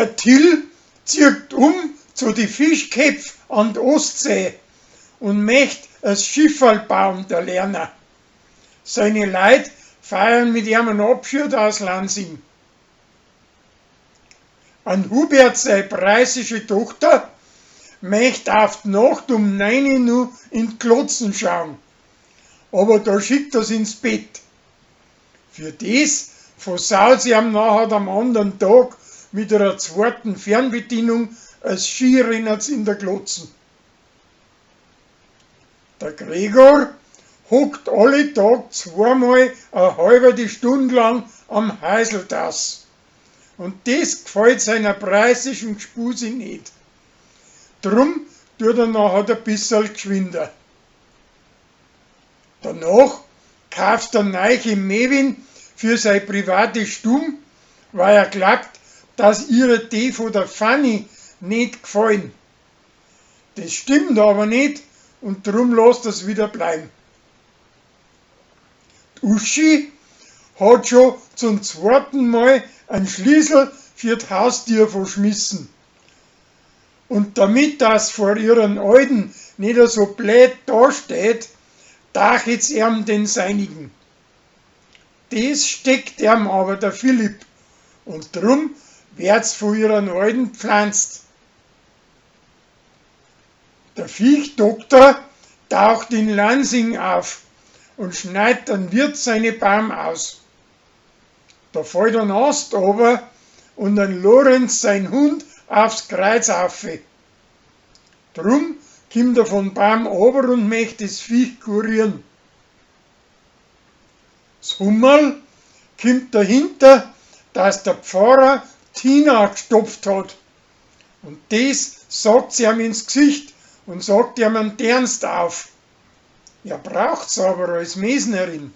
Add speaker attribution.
Speaker 1: Der Till zieht um zu die Fischköpf an d Ostsee und möcht as Schifferl bauen, der Lerner. Seine Leut feiern mit ihm einen Abschied aus Lansing. An Hubert sei preußische Tochter möcht auf d Nacht um 9 nu in d Glotzen schauen. Aber da schickt er's ins Bett. Für des versaut sie ihm nachher am anderen Tag mit einer zweiten Fernbedienung als Skirennerz in der Glotzen. Der Gregor hockt alle Tag zweimal a halbe Stund lang am Häuseltass. Und des gfallt seiner preußischen Gspusi net. Drum tut er nachher a bisserl gschwinder. Danach kauft er neiche Mewin für sei private Stum, weil er glaubt, dass ihre die von der Fanny net gfallen. Das stimmt aber net und drum lasst er's wieder bleiben. Die Uschi hat schon zum zweiten Mal einen Schlüssel für d Haustür verschmissen. Und damit das vor ihren Alten nicht so blöd dasteht, dachet's ihm den seinigen. Des steckt ihm aber der Philipp und drum wird's von ihren Alten gpflanzt. Der Viechdoktor taucht in Lansing auf und schneidet den Wirt seine Baum aus. Da fällt ein Ast ober und ein Lorenz sein Hund aufs Kreuz aufe. Drum kimmt er von Baum ober und möcht das Viech kurieren. Das Hummerl kimmt dahinter, dass der Pfarrer Tina gstopft hat. Und des sagt sie ihm ins Gesicht und sagt ihm einen Ernst auf. Er braucht's aber als Mesnerin.